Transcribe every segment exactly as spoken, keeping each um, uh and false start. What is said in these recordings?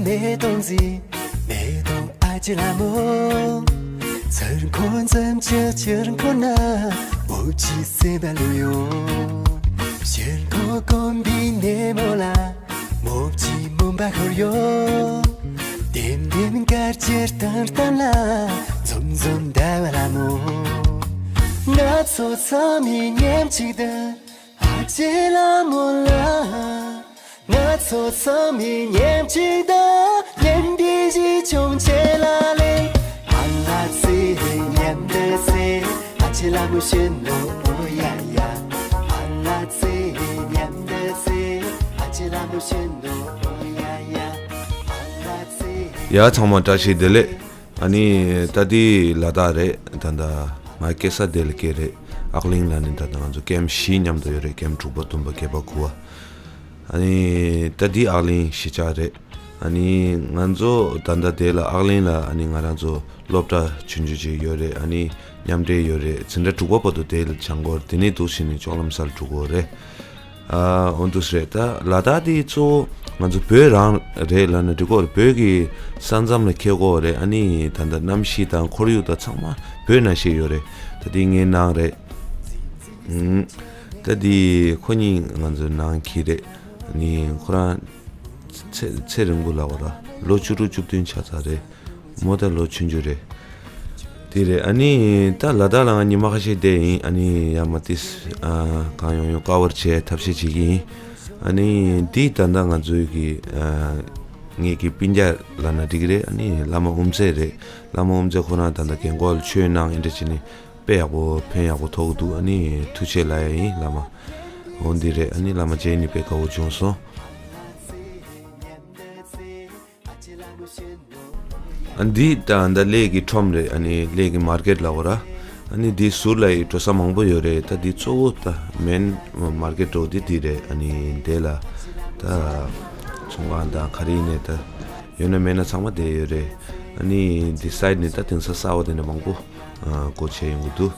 མེ་ཏོག་མཛེས། མེ་ཏོག་ཨ་ཅེ་ལ་མོ། ཚེར་འཁོར་འཛུམ་གྱི་ཕྱིར་འཁོར་ན། འོ་ཅི་སེམས་པ་ལུས་ཡོང་། ཕྱིར་འཁོར་དགོན་པའི་སྣེ་མོ་ལ། མོ་ཅི་མུན་པ་ཤོར་ཡོང་། ལྡེམ་ལྡེམ་དཀར་གྱི་སྟེང་སྟེང་ལ། འཛུམ་འཛུམ་ཟླ་བ་ལ་མོ། ང་ཚོ་ཚང་མས་མཉམ་གཅིག་ཏུ། ཨ་ཅེ་ལ་མོ་ལ། ང་ཚོ་ཚང་མས་མཉམ་གཅིག་ཏུ། མཉམ་པའི་གཞིས་ཆུང་བཅས་ལ་ལེ། ཨ་ལ་ཙི་མཉམ་དུ་ཙི། ཨ་ཅེ་ལ་མོ་བྱོན་ནོ་ཨོ་ཡ་ཡ། ཨ་ལ་ཙི་མཉམ་དུ་ཙི། ཨ་ཅེ་ལ་མོ་བྱོན་ནོ་ཨོ་ཡ་ཡ། ཨ་ལ་ཙི། ཡ་ཚང་མ་བཀྲ་ཤིས་བདེ་ལེགས། ཨ་ནི་ད་འདི་ལ་དྭགས་རེད། ད་ལྟ་ང་སྐྱེས་ས་དེ་ལ་སྐྱེས་རེད། ཨག་གླིང་ལ་ནི་ད་ལྟ་ང་ཚོ་ཀེམ་བཞི་མཉམ་དུ་ཡོད་རེད། ཀེམ་དྲུག་པ་བདུན་པ་བརྒྱད་པ་དགུ་པ། ཨ་ནི་ད་འདི་ཨག་གླིང་གཞིས་ཆགས་རེད། ཨ་ནི་ང་ཚོ་ད་ལྟ་དེ་ལ་ཨག་གླིང་ལ་ཨ་ནི་ང་རང་ཚོ་སློབ་གྲྭ་ཆུང་ཆུང་ཅིག་ཡོད་རེད། ཨ་ནི་མཉམ་འབྲེལ་ཡོད་རེད། འཛིན་གྲྭ་དྲུག་པ་བར་དུ་དེ་ལ་སྦྱང་གི་ཡོད་རེད། དེ་ནས་འདུག་བྱས་ནས་ལྕོག་ལམ་སར་འགྲོ་གི་ཡོད་རེད། ཨ་འོ་འདུག་སེ་རེད། ད་ལ་དྭགས་དེ་གཙོ་བོ་ང་ཚོ་བོད་རང་རེད་ལབ་ན་འགྲིག་གི་ཡོད་རེད། བོད་ཀྱི་ས་མཚམས་ལ་འཁེལ་གི་ཡོད་རེད། ཨ་ནི་ད་ལྟ་གནམ་གཤིས་དང་ཁོར་ཡུག་དང་ཚང་མ་བོད་ནང་བཞིན་ཡོད་རེད། ད་དེ་ངའི་ནང་རེད། ཨུམ། ད་དེ་ཁོ་གཉིས་ང་ཚོའི་ནང་གི་རེད། ཨ་ནི་ཁོ་རང་ཚེ་ཚེ་རིང་པོ་ལབ་དགོས་རེད། ལོ་བཅུ་དྲུག་བཅུ་བདུན་ཆགས་ཚར་རེད། མོ་ད་ལོ་ཆུང་ཆུང་རེད། དེ་རེད། ཨ་ནི་ད་ལ་དྭགས་ལ་ང་ཉི་མ་ཁ་ཤས་བསྡད་ཡིན། ཨ་ནི་ཡར་མར་ཏིས་ཨ་གང་ཡོང་ཡོང་ཀ་བར་བྱས་ཐབས་ཤེས་བྱེད་ཀྱི་ཡིན། ཨ་ནི་འདི་ད་ལྟ་ང་ཚོའི་གི་ཨ་ངེད་ཀྱི་སྤུན་ཀྱག་ལབ་ན་འགྲིག་གི་རེད། ཨ་ནི་བླ་མ་དབུ་མཛད་རེད། བླ་མ་དབུ་མཛད་ཁོ་རང་ད་ལྟ་རྒན་གོག་ལ་ཆོས་གནང་ཨེ་འདྲ་བྱས་ནས་དཔེ་ཡག་པོ་ཕན་ཡག་པོ་ཐོགས་ཀྱི་འདུག་ཨ་ནི་ཐུགས་རྗེ་ཆེ་ལབ་ཡ་ཡིན་བླ་མ། འོ་འདི་རེད། ཨ་ནི་བླ་མ་མཇལ་ནས་དཔེ་དགའ་བོ་བྱུང་སོང་། ཨ་འདི་ད་ད་གླེ་གི་ཁྲོམ་རེད། ཨ་ནི་གླེ་གི་མར་ཀེཊ་ལབ་དགོས་རེད། ཨ་ནི་འདི་ཟུར་ལ་ཡི་འགྲོ་ས་མང་པོ་ཡོད་རེད། ད་འདི་གཙོ་བོ་ད་མེན་མར་ཀེཊ་འགྲོ་འདི་འདི་རེད། ཨ་ནི་འདི་ལ་ད་ཚོང་ཁང་དང་ག་རེ་ཡིན་ནའི་ད་ཡོད་ན་མེད་ན་ཚང་མ་བསྡད་ཡོད་རེད། ཨ་ནི་འདི་སའིཌ་ནས་ད་དེང་སང་གསར་པ་དེ་འདྲ་མང་པོ་སྒོ་ཕྱེ་ཡོང་གི་འདུག་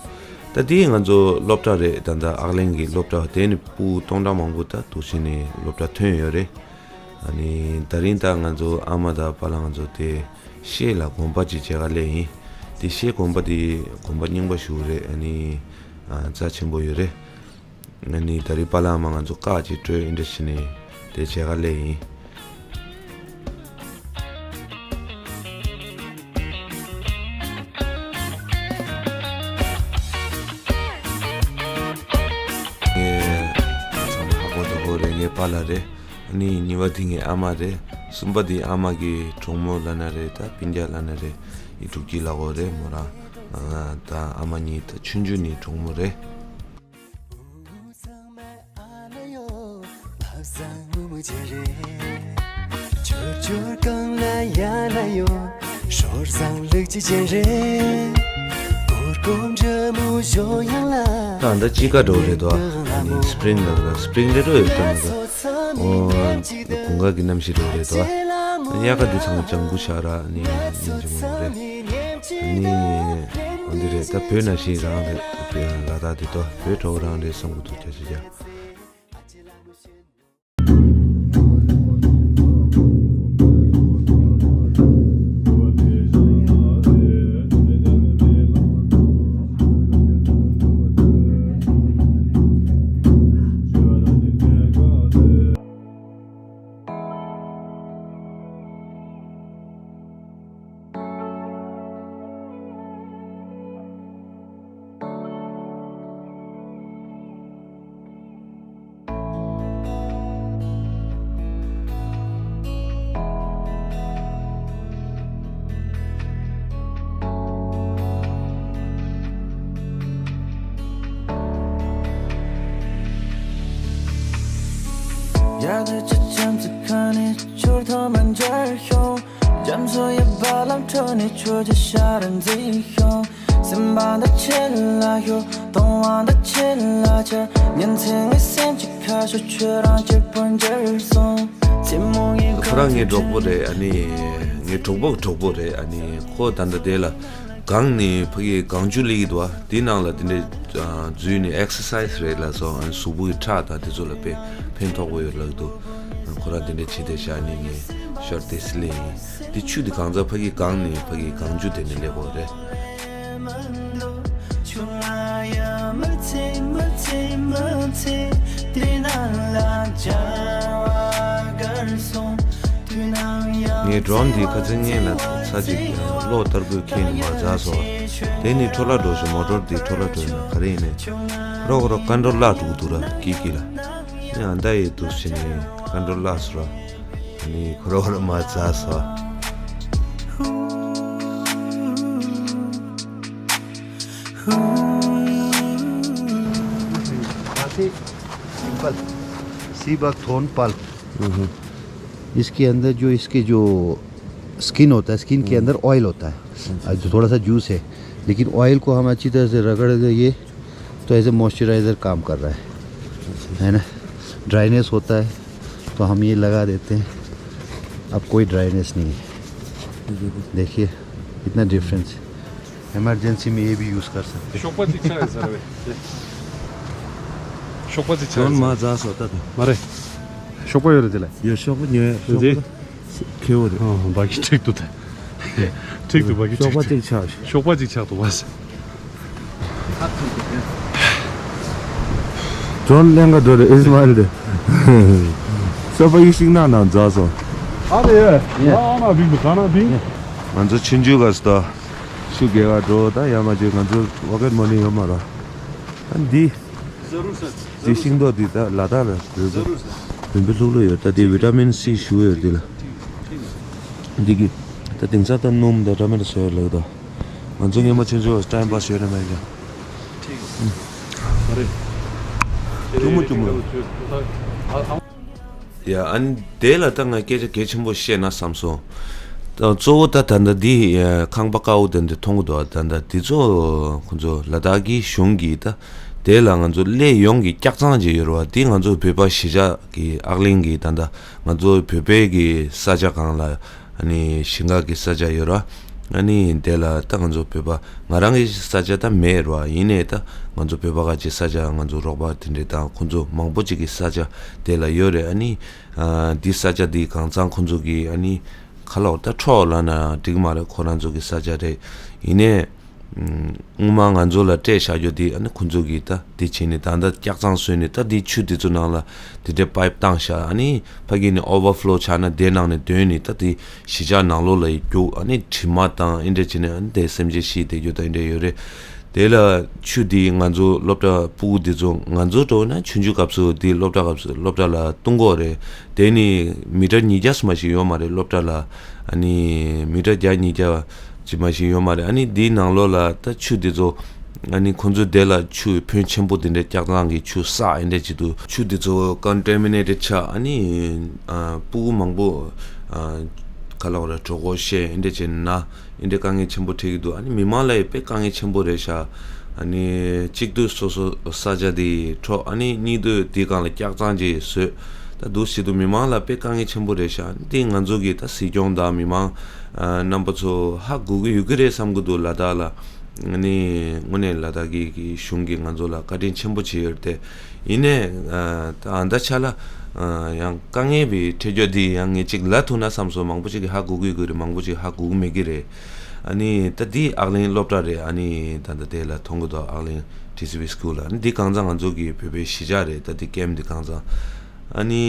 ད་འདི་ང་ཚོ་སློབ་གྲྭ་རེད། ད་ད་ཨག་གླིང་གི་སློབ་གྲྭ་དེ་ནི་སྤུ་གུ་སྟོང་ཕྲག་མང་པོ་ད་འདུག་སེ་ནས་སློབ་གྲྭ་ཐོན་ཡོད་རེད། ཨ་ནི་ད་རིང་ད་ང་ཚོ་ཨ་མ་དང་པཱ་ལགས་ང་ཚོ་དེ་ཤེལ་ལ་དགོན་པ་ཅིག་མཇལ་ག་སླེབས་ཡིན། དེ་ཤེལ་དགོན་པ་དེ་དགོན་པ་རྙིང་པ་ཞིག་རེད། ཨ་ནི་ཨ་རྩ་ཆེན་པོ་ཡོད་རེད། ཨ་ནི་ད་རིང་པཱ་ལགས་ཨ་མ་ང་ཚོ་བཀའ་ཅིག་གྲོས་ཨེ་འདྲ་བྱས་ནས་དེ་མཇལ་ག་སླེབས་ཡིན། ངའི་ཚང་མ་ཧ་གོ་ད་གོ་རེད། ངའི་པཱ་ལགས་རེད། ཨ་ནི་གཉིས་པ་དེ་ངའི་ཨ་མ་རེད། གསུམ་པ་དེ་ཨ་མ་གི་གྲོགས་མོ་ལབ་ན་རེད། ད་སྤུན་ཀྱག་ལབ་ན་རེད། ཡི་དྲུག་སྐྱིད་ལབ་དགོས་རེད། མོ་རང་ཨ་ད་ཨ་མ་གཉིས་ད་ཆུང་ཆུང་ནས་གྲོགས་མོ་རེད། ད་ད་དཔྱིད་ཀ་འགྲོ་རེད་དོ། ཨ་ནི་སི་པི་རིང་ལབ་ན་སི་པི་རིང་རེད་འགྲོ་ཡོད་དོ། ཨོ་དགུན་ཁ་གི་གནམ་གཤིས་འགྲོ་རེད་དོ། དབྱར་ཁ་འདི་ཚང་མ་ལྗང་གུ་ཤར་ར་ནི་ཉིན་གྱི་མོ་རེད། ནི་འོ་འདི་རེད། ད་བོད་ནང་བཞིན་རང་རེད། ལ་དྭགས་འདི་དོ་བོད་གྲོགས་རང་རེད་བསམ་གི་འདུག་ཁྱེད་ཅག་ཡ་དེ་ཅི་ཅམ་ཙི་ཁ་ནས་ཆུར་ཐོག་མ་འཇར་ཤོང་། རྒྱ་མཚོ་ཡི་རྦ་རླབས་ཁྲོད་ནས་ཆུ་རྒྱུན་ཤར་འཛིན་ཤོང་། སེམས་པ་འདི་ཆེ་ལ་ཤོ་གཏོང་བ་འདི་ཆེ་ལ་ཆ། ཉིན་མཚན་ངའི་སེམས་ཀྱི་ཁ་ཤོ་ཁྱོད་རང་གཅིག་པུར་འགྱུར་སོང་། ཁོ་རང་ངའི་གྲོགས་པོ་རེད། ཨ་ནི་ངའི་གྲོགས་པོ་གྲོགས་པོ་རེད། ཨ་ནི་ཁོ་ད་ལྟ་དེ་ལ་གངས་ནི་ཕ་གི་གངས་ཆུ་ལི་གི་འདུག་ཨ། དེའི་ནང་ལ་དེ་འདྲའི་འཛུལ་ནས་ཨེག་སར་སའིཛ་རེད་ལ་སོང་། ཨ་ནི་གཟུགས་པོ་གི་ཁྲག་དང་དེ་ཚོ་ལ་དཔེ་ཕན་ཐོགས་པོ་ཡོད་ལབ་འདུག་ཁོ་རང་དེ་འདྲའི་བྱེད་བསྡད་ཤག་ནི་ངས་ ཤོར་ཏེ་སི་ལེ་ཡིན། དེ་ཆུ་དེ་གང་ཚ་ཕ་གི་གང་ནས་ཕ་གི་གང་ཆུ་དེ་ནས་སླེབས་པ་རེད། ངས་ཌོ་རོན་འདི་ཁ་ཚན་ངས་ལ་ཚ་ཅིག་གློག་ལྟར་པོས་ཁྱེར་ནས་མར་འཛག་སོང་། དེ་ནི་འཕྲོ་བརླག་འགྲོ་ཞིང་མོ་ཊོར་འདི་འཕྲོ་བརླག་འགྲོ་ཡིན་ན་ག་རེ་ཡིན་ནས། རོགས་རོགས་ཀ་འགྲོ་བརླག་འགྲོ་གི་འདུག་ར་ཀི་ཀི་ལ། ནི་ཨ་མདའ་ཡི་འདུག་ཟེར་ནས་ཀ་འགྲོ་བརླག་སོང་ར། ནི་ཁོ་རོགས་རོགས་མར་འཛག་སོང་། सिंपल। सी बक थोन पल्प। इसके अंदर जो इसके जो स्किन होता है, स्किन के अंदर ऑयल होता है। अच्छा। जो थोड़ा सा जूस है, लेकिन ऑयल को हम अच्छी तरह से रगड़ के ये तो एज ए मॉइस्चराइजर काम कर रहा है, है ना। ड्राइनेस होता है तो हम ये लगा देते हैं। अब कोई ड्राइनेस नहीं है। देखिए, इतना डिफरेंस है। इमरजेंसी में ये भी यूज़ कर सकते हैं। ཤོག་པ་གཅིག་ཆགས་ཡོད་ས་རེད། ཤོག་པ་གཅིག་ཆགས་ཡོད་ས་མ་རེད། ཛ་སོ་ད་དུ། མ་རེད། ཤོག་པ་ཡོད་རེད་དེ་ལ། ཡོད་ཤོག་པ་ཉོས་ཤོག་རེད། པ་ཁེ་བོ་རེད། ཨ་བ་གི་ཁྲིག་ཏུ་ད། ཁྲིག་ཏུ་བ་གི་ཤོག་པ་ཁྲིག་ཏུ། གཅིག་ཆགས་ཤོག་པ་གཅིག་ཆགས་ཏུ་བ་སེ། ཇོན་ལེན་ག་འགྲོ་རེད་ཨིས་མ་ཨིལ་དེ། སོ་པ་ཡི་ཤིང་ནགས་ནང་འཛག་སོང་། ཨ་རེ་ཡ། ཨ་ན་བིང་དུ་ག་ན་བིང་། ང་ཚོ་ཆུང་ཆུང་ག་སྟོ། ཤུ་གེ་ག་འགྲོ་ད་ཡ་མ་ཅེ་ང་ཚོ་ཝ་ཀེད་མོ་ནི་ཡོད་མ་ར། ཨ་འདི། དེ་ཤིང་ཏོག་འདི་ད་ལ་དྭགས་ལ་བོད་པ་བོད་པ་ལྷུག་ལྷུག་ཡོད་ད། དེ་བི་ཊ་མིན་སི་ཞུ་ཡོད་འདི་ལ། འདི་གི་ད་དེང་སང་ད་སྣུམ་ད་ཊ་མེ་ཊོ་སོ་ཡོད་ལགས་ད། ང་ཚོ་སྔོན་མ་ཆུང་ཆུང་ཊའིམ་པཱ་སི་ཡོད་ན་མེད་ཀྱང་། ཐུང་མོ་ཐུང་མོ། ཡ་ཨ་ནི་དེ་ལ་ད་ང་སྐད་ཆ་གལ་ཆེན་པོ་བཤད་ན་བསམ་སོང་། ད་གཙོ་བོ་ད་ད་ལྟ་འདི་ཁང་པ་དཀར་པོ་དེ་འདི་མཐོང་གི་འདུག་ད་ལྟ་འདི་ཚོ་ཁོ་ཚོ་ལ་དྭགས་ཀྱི་གཞུང་གིས་ད། དེ་ལ་ང་ཚོ་གླེ་ཡོངས་ཀྱི་སྐྱག་ཚང་ཅིག་ཡོད་རེད་བ། དེ་ང་ཚོ་བོད་པ་གཞིས་ཆགས་ཀྱི་ཨག་གླིང་གི་ད་ལྟ་ང་ཚོ་བོད་པའི་གི་ས་ཆ་གང་ལ་ཨ་ནི་ཞིང་ཁ་གི་ས་ཆ་ཡོད་རེད་བ། ཨ་ནི་དེ་ལ་ད་ང་ཚོ་བོད་པ་ང་རང་གི་ས་ཆ་ད་མེད་རེད་བ། ཡིན་ནའི་ད་ང་ཚོ་བོད་པ་ཁ་ཅིག་ས་ཆ་ང་ཚོ་རོགས་པ་དེ་འདྲས་དང་ཁོ་ཚོ་མང་པོ་ཅིག་གི་ས་ཆ་དེ་ལ་ཡོད་རེད། ཨ་ནི་ཨ་འདི་ས་ཆ་འདི་གང་ཚང་ཁོ་ཚོ་གི་ཨ་ནི་ཁ་ལོག་ད་འཕྲོག་ལབ་ན་འགྲིག་མ་རེད། ཁོ་རང་ཚོ་གི་ས་ཆ་རེད། ཡིན་ནའི། སྔོན་མ་ང་ཚོ་ལ་སྤྲད་བཞག་རྒྱུ་དེ་ཨ་ནི་ཁོང་ཚོ་གིས་ད་དེ་བྱས་ནས་ད་ལྟ་སྐྱག་ཚང་བཟོས་ནས་ད་དེ་ཆུ་དེ་ཚོ་ནང་ལ་དེ་འདྲའི་པའིབ་བཏང་བཞག་ཨ་ནི་ཕ་གི་ནས་ཨོ་ཝར་ཕ་ལོ་ཆགས་ན་དེ་ནང་ནས་དོན་ནས་ད་དེ་གཞིས་ཆགས་ནང་ལོགས་ལ་ཡི་རྒྱུག་ཨ་ནི་དྲི་མ་དང་ཨེ་འདྲ་བྱས་ནས་ཨ་ནི་དེ་སེམས་ཅན་ཤི་བསྡད་རྒྱུ་དང་ཨེ་འདྲ་ཡོད་རེད། དེ་ལ་ཆུ་དེ་ང་ཚོ་སློབ་གྲྭ་སྤུ་གུ་དེ་ཚོ་ང་ཚོ་འགྲོ་ན་ཆུང་ཆུང་སྐབས་སུ་དེ་སློབ་གྲྭ་སྐབས་སུ་སློབ་གྲྭ་ལ་བཏུང་གི་ཡོད་རེད། དེ་ནི་མི་ཊར་ཉིས་བརྒྱ་སུ་མ་ཞིག་ཡོད་མ་རེད་སློབ་གྲྭ་ལ། ཨ་ནི་མི་ཊར་བརྒྱ་ཉིས་བརྒྱ། ཅི་མ་ཞིག་ཡོད་མ་རེད། ཨ་ནི་འདིའི་ནང་ལོགས་ལ་ད་ཆུ་འདི་ཚོ་ཨ་ནི་ཁོང་ཚོས་དེ་ལ་ཆུ་ཕོན་ཆེན་པོ་དེ་འདྲའི་སྐྱག་ཚང་གི་ཆུ་བསགས་ཨེ་འདྲ་བྱེད་དུས་ཆུ་འདི་ཚོ་ཀོན་ཊ་མི་ནེ་ཊེཌ་ཆགས་ཨ་ནི་ཨ་སྤུ་གུ་མང་པོ་ཨ་ག་ལ་བ་ར་གྲོད་ཁོག་བཤལ་ཨེ་འདྲ་བྱས་ན་ཨེ་འདྲ་དཀའ་ངལ་ཆེན་པོ་འཕྲད་ཀྱི་འདུག་ཨ་ནི་མི་མང་ལ་ཡང་དཔེ་དཀའ་ངལ་ཆེན་པོ་རེད་ཤག་ཨ་ནི་གཅིག་ཏུ་སོ་སོ་ས་ཆ་དེ་འཕྲོག་ཨ་ནི་གཉིས་ཏུ་དེའི་སྒང་ལ་སྐྱག་ཚང་ཅིག་བཟོས་ད་འདུག་བྱེད་དུས་མི་མང་ལ་དཔེ་དཀའ་ངལ་ཆེན་པོ་རེད་ཤག་ཨ་ནི་དེ་ང་ཚོ་གི་ད་སྲིད་སྐྱོང་དང་མི་མང་ཨ་རྣམ་པ་ཚོ་ཧ་གོ་གི་ཡོད་ཀྱི་རེད་བསམ་གྱི་འདུག་ལ་དྭགས་ལ་ཨ་ནི་དངོས་གནས་ལ་དྭགས་ཀྱི་གི་གཞུང་གིས་ང་ཚོ་ལ་བཀའ་དྲིན་ཆེན་པོ་བྱེད་ཡོད་རེད་དེ་ཡིན་ནའི་ཨ་ད་ཨ་ད་ཆ་ལ་ཨ་ཡང་དཀའ་ངལ་བའི་འཕྲད་རྒྱུ་དེ་ཡང་ངས་ཅིག་ལབ་ཐུབ་ན་བསམ་སོང་། མང་པོ་ཅིག་གིས་ཧ་གོ་གི་ཡོད་ཀྱི་རེད། མང་པོ་ཅིག་ཧ་གོ་གི་མེད་ཀྱི་རེད། ཨ་ནི་ད་འདི་ཨག་གླིང་སློབ་གྲྭ་རེད། ཨ་ནི་ད་ལྟ་དེ་ལ་མཐོང་གི་འདུག་ཨག་གླིང་ཊི་སི་ཝི་སི་ཀུལ་ལ། ཨ་ནི་འདི་གང་ཚང་ང་ཚོ་གི་བོད་པའི་གཞིས་ཆགས་རེད། ད་འདི་ཀེམ་འདི་གང་ཚང་། ཨ་ནི་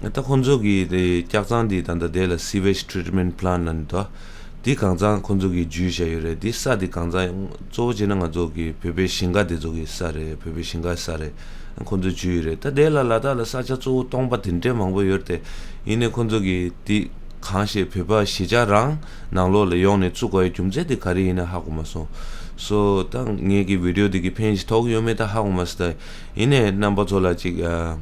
ད་ཁོང་ཚོ་གི་དེ་སྐྱག་ཚང་འདི་ད་ལྟ་དེ་ལ་སི་ཝེཇ་ཊི་རིཊ་མེན་ཊི་པི་ལན་ཊི་ལབ་ནི་འདུག་འདི་གང་ཚང་ཁོང་ཚོ་གི་འཇུས་བཞག་ཡོད་རེད། འདི་ས་འདི་གང་ཚང་གཙོ་བོ་བྱས་ན་ང་ཚོ་གི་བོད་པའི་ཞིང་ཁ་འདི་ཚོ་གི་ས་རེད། བོད་པའི་ཞིང་ཁ་ས་རེད། ཁོང་ཚོ་འཇུས་ཡོད་རེད། ད་དེ་ལ་ལ་དྭགས་ལ་ས་ཆ་གཙོ་བོ་སྟོང་པ་དེ་འདྲའི་མང་པོ་ཡོད་རེད་དེ། ཡིན་ནའི་ཁོང་ཚོ་གིས་དེ་གང་ཞིག་བོད་པ་གཞིས་ཆགས་རང་ནང་ལོགས་ལ་ཡོང་ནས་བཙུགས་དགོས་ཡའི་རྒྱུ་མཚན་དེ་ག་རེ་ཡིན་ན་ཧ་གོ་མ་སོང་། སོ་ད་ངེད་ཀྱི་བི་ཌི་ཡོ་དེ་གི་ཕན་ཞིག་ཐོགས་ཡོད་མེད་ད་ཧ་གོ་མ་སོང་། ད་ཡིན་ནའི་རྣམ་པ་ཚོ་ལ་ཅིག་ཨ་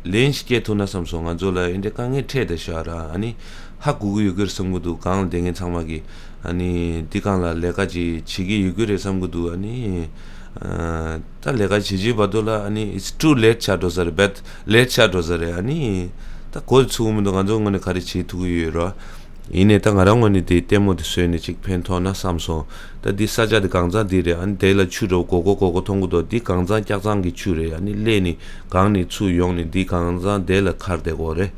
ལན་ཞིག་སྐྱེལ་ཐུབ་ན་བསམ་སོང་། ང་ཚོ་ལ་ཨེ་འདྲའི་དཀའ་ངལ་འཕྲད་བསྡད་ཤག་ར། ཨ་ནི་ཧ་གོ་གི་ཡོད་ཀྱི་རེད་བསམ་གྱི་འདུག་གང་ལ་བསྡད་མཁན་ཚང་མ་གིས་ཨ་ནི་འདི་གང་ལ་ལས་ཀ་ཅིག་བྱེད་ཀྱི་ཡོད་ཀྱི་རེད་བསམ་གྱི་འདུག་ཨ་ནི་ཨ་ད་ལས་ཀ་བྱེད་བྱེད་བར་དུ་ལ་ཨ་ནི་it's too late ཆགས་འགྲོ་ས་རེད། བད་ལེཊ་ཆགས་འགྲོ་ས་རེད། ཨ་ནི་ད་གོ་ཚུགས་མི་འདུག་ང་ཚོ་ངོས་ནས་ག་རེ་བྱེད་ཐུབ་ཀྱི་ཡོད་ར། ཡིན་ནའི་ད་ང་རང་ངོས་ནས་དེ་ལྟད་མོ་དེ་བཟོས་ནས་ཅིག་ཕན་ཐོགས་ན་བསམ་སོང་། ད་འདི་ས་ཆ་དེ་གང་ཚང་འདི་རེད། ཨ་ནི་དེ་ལ་ཆུ་འདྲ་པོ་སྒོར་སྒོར་སྒོར་སྒོར་མཐོང་གི་འདུག་འདི་གང་ཚང་སྐྱག་ཚང་གི་ཆུ་རེད། ཨ་ནི་གླེ་ནས་གང་ནས་ཚུར་ཡོང་ནས་འདི་གང་ཚང་དེ་ལ་ཁར་བསྡད་ཀྱི་ཡོད་རེད།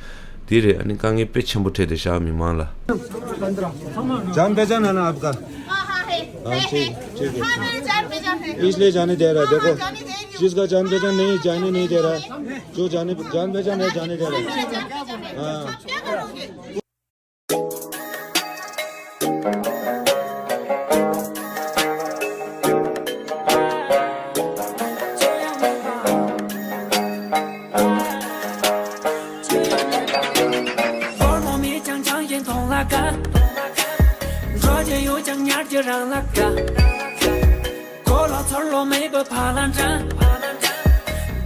དེ་རེད། ཨ་ནི་དཀའ་ངལ་དཔེ་ཆེན་པོ་འཕྲད་དེ་བཞག་མི་མང་ལ། जान पहचान है ना आपका? हाँ, हाँ, है। हाँ, है, ठीक। है। ठीक है। हाँ, मेरी जान पहचान है। इसलिए जाने दे रहा है। हाँ, देखो, हाँ, जाने दे रही हूँ। जिसका जान पहचान नहीं, जाने नहीं दे रहा है। जो जाने, जान पहचान है, जाने दे रहा है। मेरा जान पहचान है। हाँ। आप क्या करोगे? འགྲོ་རྒྱུ་ཡོད་ཀྱང་ཉར་རྒྱུ་རང་ལ་དགའ། གོ་ལོག་ཚོར་ལོག་མེད་པའི་ཕ་ལ་འདྲ།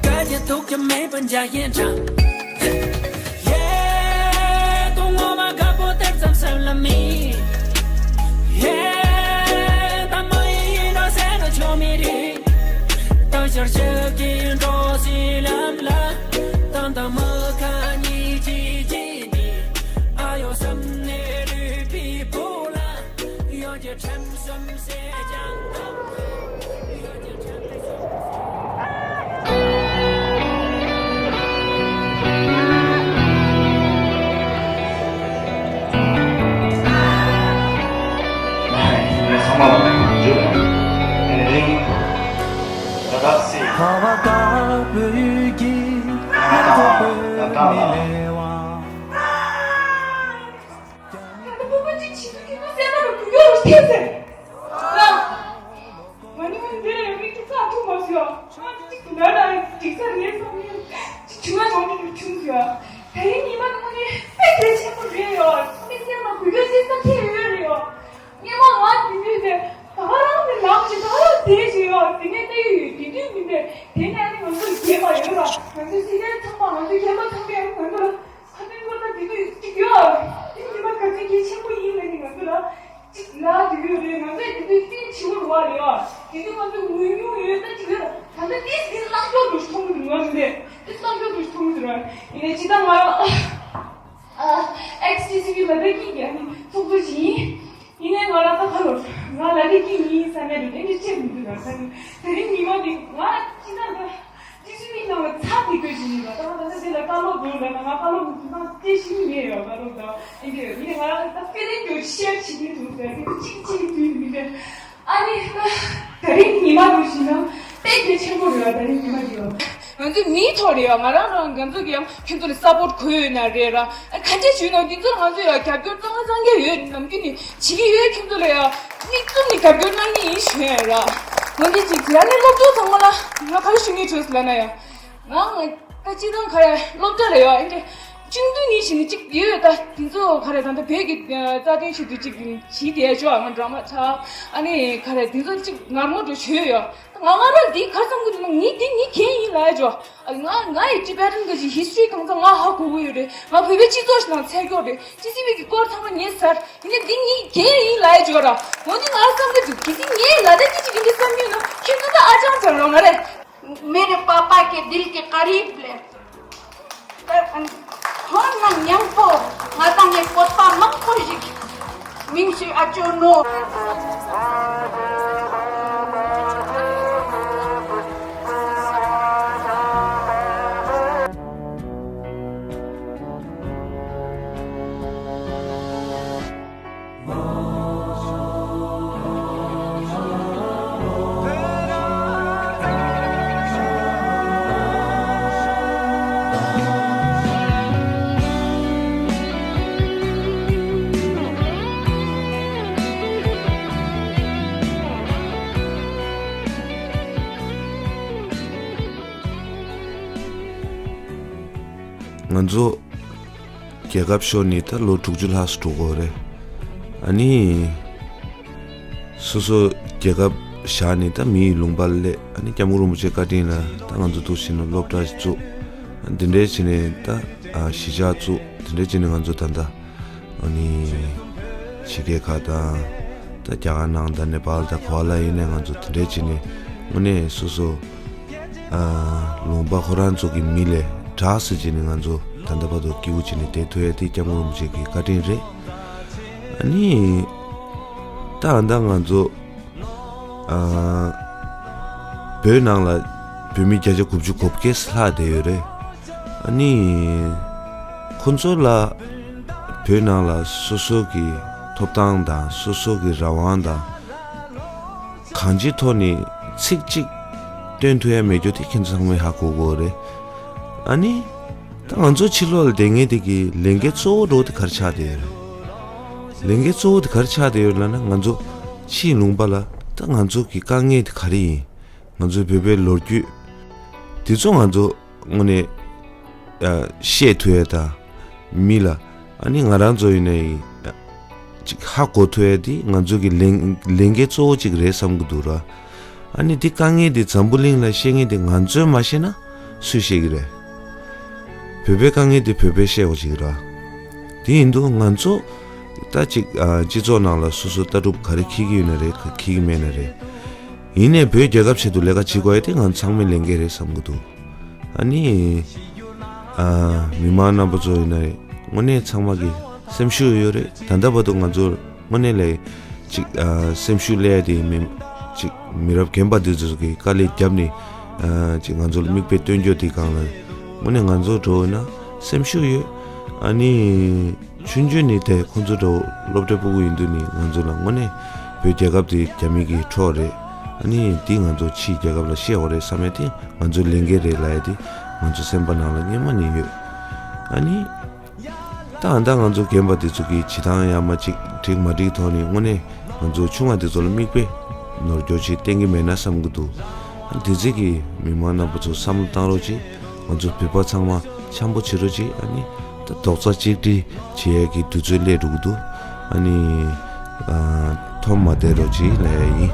དགའ་རྒྱུ་སྡུག་རྒྱུ་མེད་པའི་འཇའ་ཡན་འདྲ། ཡེ། དོན་ངོ་མ་དགའ་པོ་དེར་ཙམ་སེམས་ལ་མི། ཡེ། ད་མ་ཡིན་ཡིན་འགྲོ་ཟེར་ན་ཆོག་མི་རིགས། ད་ཤར་ཤར་གྱི་འགྲོ་སྲིད་ལམ་ལ། ད་ད་མ་ཁ་གཉིས་ཀྱི་ཀྱི་ནི། ཨ་ཡོ་བསམ་ནས་རུས་པའི་བུ་ལ། ཡོད་ཀྱི་ཁྲེམ་སོམ་སེ་ཅང་དང་། ཡོད་ཀྱི་ཁྲེམ་སོམ་སེ། ཚང་མ་ལ་ནས་ང་ཚོའི་དེ་རིང་ད་ལྟ་སི། ཁ་བ་དཀར་པོའི་གི་ང་ཏང་ང་ཏང་ལ། ད་ལྟ་སྤོབས་པ་ཅིག་བྱེད་དུས་ཁྱེད་ཚོ་སེམས་ནང་ལ་གུ་ཡོ་རུ་ཐེབས་ཟེར། ང་ནི་ང་འདིར་ཡོད་མི་ཁྱེད་ཚོ་ཐུག་མ་སོང་ཡ། ང་ཅིག་ང་ལ་འགྲིག་ས་རེད་བསམ་ནས་ཅིག་བྱུང་ང་བྱུང་ཅིག་བྱུང་སོང་ཡ། དེ་རིང་ཉི་མ་ནི་ང་ནི་དཔེ་གལ་ཆེན་པོ་རེད་ཡ། ཁྱེད་ཚོའི་སེམས་ནང་གུ་ཡོ་ཐེབས་ས་ཐེབས་ཡོད་རེད་ཡ། སྔོན་མ་ང་དེ་དུས་དེ་ད་ག་རང་ནས་ལངས་ཤིག་ད་ག་རང་བསྡད་ཤིག་ཡ། དེ་ནས་ལྟ་ཡོད་ཡོད་དེ་དུས་མིན་ཏེ། དེ་ནས་ཨ་ནི་ང་ཚོ་རྒན་པ་ཡོད་ལ། ང་ཚོའི་སྲིད་སྐྱོང་ཚང་མ་ང་ཚོའི་རྒན་པ་ཚང་མས་ཨ་ནི་ང་ཚོ་ལ། ཁ་སྣོན་སྐོར་ན་དེ་དུས་གཅིག་ཡོད། དེ་ཉི་མ་ག་ཚོད་གལ་ཆེན་པོ་ཡིན་ལ་ནི་ང་ཚོ་ལ་གཅིག་ལ་དེ་དུས་རེད། ང་ཚོས་དེ་དུས་སེམས་ཆེ་བོ་རུ་བ་རེད་ཨ། དེ་དུས་ང་ཚོ་ངུས་མྱོང་ཡོད་ད་གཅིག་ཡོད། ད་ལྟ་དེ་སེམས་ལངས་ཀྱོག་འདུག་མཐོང་གི་འདུག་ང་ཚོ་དེ་དེ་ལངས་ཀྱོག་འདུག་མཐོང་གི་འདུག་ར། ཡིན་ནའི་ཇི་ལྟར་ང་རང་ཨ་ཨེག་སི་ཊི་སི་བི་ལ་དེ་ཀྱིན་གྱི་ཨ་ནི་ཚོགས་གཙོ་ཞིག་ཡིན། ཡིན་ནའི་ང་རང་ད་ཁ་ལོ་ང་ལ་དེ་ཀྱིན་ཡིན་ས་ནས་རེད། དེ་འདྲ་བྱེད་མི་འདུག་ར། ད་ནི་དེ་རིང་ཉི་མ་དེ་ང་ཅི་ལྟར་ད། ཅི་ཞིག་མི་སྣང་བའི་ཚབ་ཀྱི་སྐད་ཅིག་ཡིན་པ། ད་ང་ད་ལྟ་དེ་ལ་བཀའ་སློབ་དགོས་ལབ་ན་ང་བཀའ་སློབ་མི་ཐུབ་ན་དེ་ཞིག་མི་ཡོད་བཀའ་སློབ་དང་ཨེ་འདྲ་ཡོད། ཡིན་ནའི་ང་རང་ད་ཕི་ལིང་ཡོད་ཤེར་བྱེད་ཀྱི་འདུག་ཟེར་གི་གཅིག་གཅིག་དུས་མི་འདྲ། ཨ་ནི་ད་དེ་རིང་ཉི་མ་འདུག་ཞིག་ན་དཔེ་གལ་ཆེན་པོ་རེད་བ། དེ་རིང་ཉི་མ་འདི་ཡོད། ང་ཚོའི་མིའི་ཐོག་རེད་བ། ང་རང་རང་ང་ཚོ་གི་ཡང་ཁྱོད་ཚོ་ལ་སབ་པོར་དགོས་ཡོད་ན་རེད་ར། ཨ་ག་འདྲས་བྱུང་ན་འདི་ཚོ་ང་ཚོ་ཡང་རྒྱབ་སྐྱོར་གཙང་མ་གཙང་རྐྱང་ཡོད། ནམ་རྒྱུན་ནས་བྱེད་ཀྱི་ཡོད། ཁྱོད་ཚོ་ལ་ཡང་མིག་བཙུམ་ནས་རྒྱབ་སྐྱོར་གནང་གི་ཡིན་ཞུ་ཡ་ར། ང་འདི་ཅིག་ར་ནས་སློབ་ཕྲུག་ཚང་མ་ལ་ང་ག་རེ་ཞུ་ངེས་བྱོས་ལབ་ན་ཡ། ང་ང་ད་སྤྱིར་བཏང་ག་རེ་སློབ་གྲྭ་རེད་བ། ཨེ་འདྲ་ཆུང་དུས་ནས་བྱས་ནས་ཅིག་ཡོད་ཡོད། ད་དེ་ཚོ་ག་རེ་ད་ལྟ་བོད་ཀྱི་རྩ་དོན་ཆེད་དུ་ཅིག་བྱས་བསྡད་ཆོག་ང་ཌ་ར་མ་ཆགས་ཨ་ནི་ག་རེ་དེ་ཚོ་ཅིག་ངར་མོ་འགྲོ་བྱོས་ཡོད། ང་ང་རང་འདི་ག་རེ་བསམ་གི་འདུག་ན་ངས་འདི་ངའི་འགན་ཡིན་ལབ་ཡ་ཅོ། ང་ང་ཡི་ཊི་བེ་ཊན་གི་ཧི་སི་ཊོ་རི་གང་ཚང་ང་ཧ་གོ་གི་ཡོད་རེད། ང་བོད་པའི་སྤྱི་ཚོགས་ཤིག་ནང་ཚད་མགྱོགས་རེད། ཊི་སི་ཝི་གི་སྐོར་ཚང་མ་ངས་ཟེར་ཡིན་ན་འདི་ངའི་འགན་ཡིན་ལབ་ཡ་ཅོ་ར། འོ་འདི་ང་བསམ་གི་འདུག་གལ་སྲིད་ངས་ལབ་ན་འདི་ཅིག་ཡིན་གི་བསམ་གི་ཡོད་ན་ཁྱེད་ཚོ་ད་ཨ་ཅང་ཙམ་རོགས་ང་རེད། मेरे पापा के दिल के करीब ले। ཐོན་ན་མཉམ་པོ་ང་དང་ངའི་བོད་པ་མང་པོ་ཞིག་མིང་ཞིག་ཨ་ཅོ་ནོ། ང་ཚོ་རྒྱལ་ཁབ་ཤོར་ནས་ད་ལོ་དྲུག་ཅུ་ལྷག་ཙམ་འགྲོ་གི་ཡོད་རེད། ཨ་ནི་སོ་སོ་རྒྱལ་ཁབ་བཞག་ནས་ད་མི་ཡི་ལུང་པར་སླེབས། ཨ་ནི་སྐྱབས་མགོན་རིན་པོ་ཆེའི་བཀའ་དྲིན་ལ་ད་ང་ཚོ་འདུག་བྱས་ན་སློབ་གྲྭ་ཞིག་བཙུགས། འདི་འདྲའི་བྱས་ནས་ད་གཞིས་ཆགས་བཙུགས། འདི་འདྲའི་བྱས་ནས་ང་ཚོ་ད་ལྟ་ཨ་ནི་ཕྱི་རྒྱལ་ཁག་དང་ད་རྒྱ་གར་ནང་དང་ནེ་པཱལ་དང་ག་པ་ལ་ཡིན་ནའི་ང་ཚོ་དེ་འདྲའི་བྱས་ནས་དངོས་གནས་སོ་སོ་ཨ་ལུང་པ་ཁོ་རང་ཚོ་གི་མི་ལས་དྲག་ཙམ་བྱས་ནས་ང་ཚོ་ད་ལྟ་བར་དུ་སྐྱིད་པོ་བྱས་ནས་བསྡད་ཐུབ་ཡ་དེ་སྐྱབས་མགོན་རིན་པོ་ཆེ་གི་བཀའ་དྲིན་རེད། ཨ་ནི་ད་ད་ང་ཚོ་ཨ་བོད་ནང་ལ་བོད་མི་བརྒྱ་ཆ་དགུ་བཅུ་གོ་བརྒྱད་ལྷག་བསྡད་ཡོད་རེད། ཨ་ནི་ ཁོང་ཚོ་ལ་བོད་ནང་ལ་སོ་སོ་གི་ཐོབ་ཐང་དང་སོ་སོ་གི་རང་དབང་དང་གང་ཅིའི་ཐོག་ནས་ཚིག་གཅིག་སྟོན་ཐུབ་ཡ་མེད་རྒྱུ་དེ་ཁྱེད་ཚོ་ཚང་མས་ཧ་གོ་དགོས་རེད། ཨ་ནི་ད་ང་ཚོ་ཕྱི་ལོགས་ལ་བསྡད་མཁན་དེ་གི་ལས་འགན་གཙོ་བོ་འདྲ་བོ་དེ་ག་རེ་ཆགས་བསྡད་ཡོད་རེད། ལས་འགན་གཙོ་བོ་དེ་ག་རེ་ཆགས་བསྡད་ཡོད་ལབ་ན། ང་ཚོ་ཕྱིའི་ལུང་པ་ལ་ད་ང་ཚོ་གི་དཀའ་ངལ་དེ་ག་རེ་ཡིན། ང་ཚོའི་བོད་པའི་ལོ་རྒྱུས་དེ་ཚོ་ང་ཚོ་དངོས་གནས་ཨ་བཤད་ཐུབ་ཡ་དང་མི་ལ། ཨ་ནི་ང་རང་ཚོ་ཡིན་ནའི་ཅིག་ཧ་གོ་ཐུབ་ཡ་དེ་ང་ཚོ་གི་ལས་ལས་འགན་གཙོ་བོ་ཅིག་རེད་བསམ་གི་འདུག་ར། ཨ་ནི་དེ་དཀའ་ངལ་དེ་འཛམ་བུ་གླིང་ལ་བཤད་མཁན་དེ་ང་ཚོས་མ་ཤེས་ན་སུས་ཤེས་ཀྱི་རེད། བོད་པའི་དཀའ་ངལ་དེ་བོད་པས་ཤེས་དགོས་ཅིག་ར། དེ་ཡིན་དུས་ང་ཚོ་ད་ཅིག་ཨ་སྤྱི་ཚོགས་ནང་ལ་སོ་སོ་ལྟ་གྲུབ་ག་རེ་འཁྱེར་གྱི་ཡོད་ན་རེད། ག་འཁྱེར་གྱི་མེད་ན་རེད། ཡིན་ནའི་བོད་རྒྱལ་ཁབ་ཆེད་དུ་ལས་ཀ་བྱེད་དགོས་ཡ་དེ་ང་ཚང་མའི་ལས་འགན་རེད་བསམ་གྱི་འདུག་ཨ་ནི་ཨ་མི་མང་རྣམ་པ་ཚོ་ཡིན་ན་རེད། དངོས་གནས་ཚང་མ་གི་སེམས་ཤུགས་ཡོད་རེད། ད་ལྟ་བར་དུ་ང་ཚོར་དངོས་གནས་ལས་ཅིག་ཨ་སེམས་ཤུགས་སླེབས་ཡ་དེ་མི་ཅིག་མི་རབས་རྒན་པ་འདི་ཚོ་གིས་དཀའ་ལས་བརྒྱབ་ནས་ཨ་ཅིག་ང་ཚོ་ལ་མིག་དཔེ་སྟོན་རྒྱུ་དེ་སྒང་ལ་དངོས་གནས་ང་ཚོ་འགྲོ་འོས་ན་སེམས་ཤུགས་ཡོད། ཨ་ནི་ཆུང་ཆུང་ནས་དེ་ཁོང་ཚོ་འདྲ་བོ་སློབ་གྲྭ་ཕྲུ་གུ་ཡིན་དུས་ནས་ང་ཚོ་ལ་དངོས་གནས་བོད་རྒྱལ་ཁབ་དེ་རྒྱ་མི་གི་འཕྲོག་རེད། ཨ་ནི་དེ་ང་ཚོ་ཕྱིའི་རྒྱལ་ཁབ་ལ་བཤད་དགོས་རེད་བསམ་ཡ་དེ་ང་ཚོའི་ལས་འགན་རེད་ལབ་ཡ་དེ་ང་ཚོ་སེམས་པ་ནང་ལ་སྔོན་མ་ནས་ཡོད། ཨ་ནི་ད་ཨ་ད་ང་ཚོ་རྒན་པ་དེ་ཚོ་གི་བྱེད་སྟངས་ཡ་མ་ཅིག་འགྲིག་མ་འགྲིག་ཐོག་ནས་དངོས་གནས་ང་ཚོ་ཆུང་བ་དེ་ཚོ་ལ་མིག་དཔེ་ནོར་འཁྱོག་ཅིག་བསྟན་གྱི་མེད་ན་བསམ་གྱི་འདུག་ཨ་དེ་ཚོ་གི་མི་མང་རྣམ་པ་ཚོ་བསམ་བློ་བཏང་རོགས་གྱིས། ང་ཚོ་བོད་པ་ཚང་མ་འཆམ་པོ་བྱེད་རོགས་གྱིས། ཨ་ནི་ད་རྡོག་རྩ་གཅིག་སྒྲིལ་བྱེད་ཡས་ཀྱི་དུས་ཚོད་སླེབས་འགྲོ་གི་འདུག་ཨ་ནི་ཨ་འཐོམ་མ་བསྡད་རོགས་གྱིས་ལབ་ཡ་ཡིན།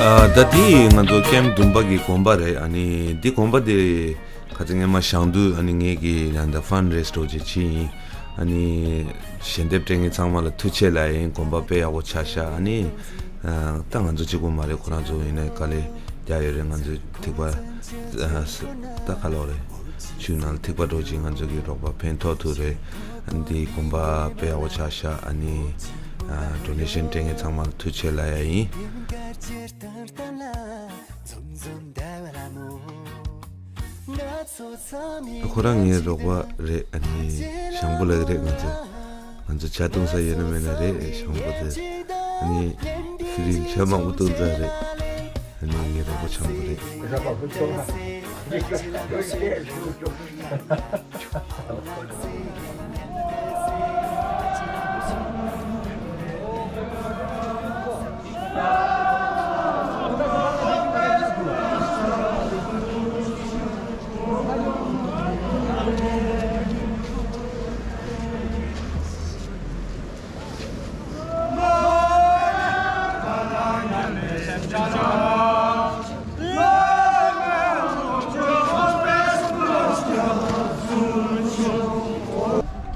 ཨ་ད་དེ་ང་ཚོ་ཀེམ་བདུན་པ་གི་དགོན་པ་རེད། ཨ་ནི་འདི་དགོན་པ་དེ་ཁ་ཚ་སྔོན་མ་ཞང་དུས་ཨ་ནི་ངེད་ཀྱི་ཡང་ད་ཕན་རེ་སི་འདྲ་བོ་ཅིག་བྱས་ཡིན། ཨ་ནི་ཞལ་འདེབས་སྤྲད་མཁན་ཚང་མ་ལ་ཐུགས་རྗེ་ཆེ་ལབ་ཡིན། དགོན་པ་དཔེ་ཡག་པོ་ཆགས་ཤག་ཨ་ནི་ཨ་ད་ང་ཚོ་གཅིག་པོ་མ་རེད། ཁོ་རང་ཚོ་ཡིན་ནའི་དཀའ་ལས་རྒྱག་ཡོད་རེད། ང་ཚོའི་ཐིགས་པ་ཨ་ད་ག་ལོག་རེད། ཆུ་ནང་ལ་ཐིགས་པ་འདྲ་བོ་ཅིག་ང་ཚོ་གི་རོགས་པ་ཕན་ཐོགས་ཐུབ་རེད། ཨ་ནི་དེ་དགོན་པ་དཔེ་ཡག་པོ་ཆགས་ཤག་ཨ་ནི་ཨ་ཌོ་ནེ་ཤན་སྤྲད་མཁན་ཚང་མ་ལ་ཐུགས་རྗེ་ཆེ་ལབ་ཡ་ཡིན། ཁོ་རང་ངའི་རོགས་པ་རེད། ཨ་ནི་ཞང་པོ་ལགས་རེད། ང་ཚོ་ང་ཚོ་ཇ་བཏུང་ས་ཡོད་ན་མེད་ན་རེད། ཞང་པོ་དེ་ཨ་ནི་ཁི་རིན་ཇ་མང་པོ་བཏུང་ས་རེད། ཨ་ནི་ངའི་རོགས་པ་ཞང་པོ་རེད།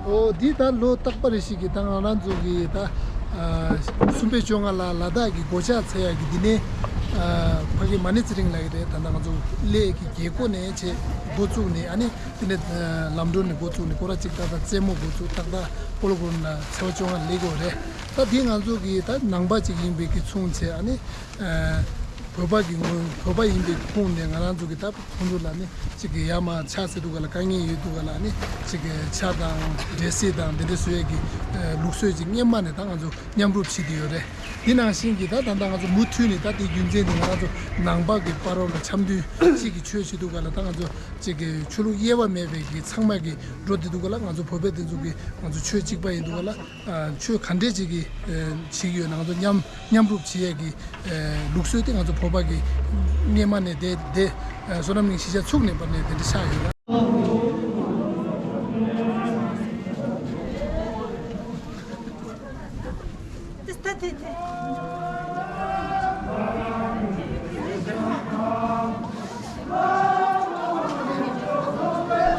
འོ་འདི་ད་ལོ་རྟག་པ་རེ་ཞིག་གི་ད་ང་རང་ཚོ་གི་ད་ཨ་གསུམ་པའི་བཅོ་ལྔ་ལ་ལ་དྭགས་ཀྱི་སྒོ་ཕྱག་འཚལ་ཡག་གི་འདི་ནས་ཨ་ཕ་གི་མ་ཎི་ཚེ་རིང་ལགས་ཀྱི་རེད། ད་ལྟ་ང་ཚོ་གླེ་གི་རྒྱལ་སྒོ་ནས་བྱས་འགོ་བཙུགས་ནས། ཨ་ནི་དེ་ནས་ལམ་འགྲོ་ནས་འགོ་བཙུགས་ནས་སྐོར་ར་གཅིག་ཏག་ཏག་རྩེ་མོ་འགོ་བཙུགས། ཏག་ཏག་སྤོ་ལོ་སྒོ་ནས་ཚེས་པ་བཅོ་ལྔ་སླེབས་ཀྱི་ཡོད་རེད། ད་འདི་ང་ཚོ་གི་ད་ནང་པ་ཅིག་ཡིན་པའི་གི་མཚུངས་བྱས། ཨ་ནི་ཨ་བོད་པ་གི་ངོས་བོད་པ་ཡིན་པའི་ཁོངས་ནས་ང་རང་ཚོ་གི་ད་ཁོང་ཚོ་ལ་ནི་ཅིག་གི་ཡ་མ་ཆགས་སྲིད་འདུག་ག་ལ། དཀའ་ངལ་ཡོད་འདུག་ག་ལ། ནི་ཅིག་གི་ཇ་དང་འབྲས་སིལ་དང་དེ་འདྲ་བཟོ་ཡས་ཀྱི་ཨ་ལུགས་སྲོལ་ཅིག་སྔོན་མ་ནས་ད་ང་ཚོ་མཉམ་རུབ་བྱེད་ཀྱི་ཡོད་རེད། དེ་ནང་བཞིན་གྱི་ད་ད་ལྟ་ང་ཚོ་མུ་མཐུད་ནས་ད་དེ་རྒྱུ་མཚན་དེ་ང་རང་ཚོ་ནང་པ་གི་བར་ལ་འཆམ་མཐུན་གཅིག་གི་ཆོས་བྱེད་འདུག་ག་ལ། ད་ང་ཚོ་ཅིག་གི་ཆོས་ལུགས་དབྱེ་བ་མེད་པའི་གི་ཚང་མ་གི་འགྲོ་བསྡད་འདུག་ག་ལ། ང་ཚོ་བོད་པའི་དེ་ཚོ་གི་ང་ཚོ་ཆོས་གཅིག་པ་ཡིན་འདུག་ག་ལ། ཨ་ཆོས་ག་འདྲས་ཅིག་གི་ཨ་བྱེད་ཀྱི་ཡོད་ན་ང་ཚོ་མཉམ་མཉམ་རུབ་བྱེད་ཡས་ཀྱི་ཨ་ལུགས་སྲོལ་དེ་ང་ཚོ་བོད་པ་གི་སྔོན་མ་ནས་དེ་དེ་ཨ་བསོད་ནམས་གླིང་གཞིས་ཆགས་ཚུགས་ནས་བར་ནས་དེ་འདྲ་ཆགས་ཡོད་ལ།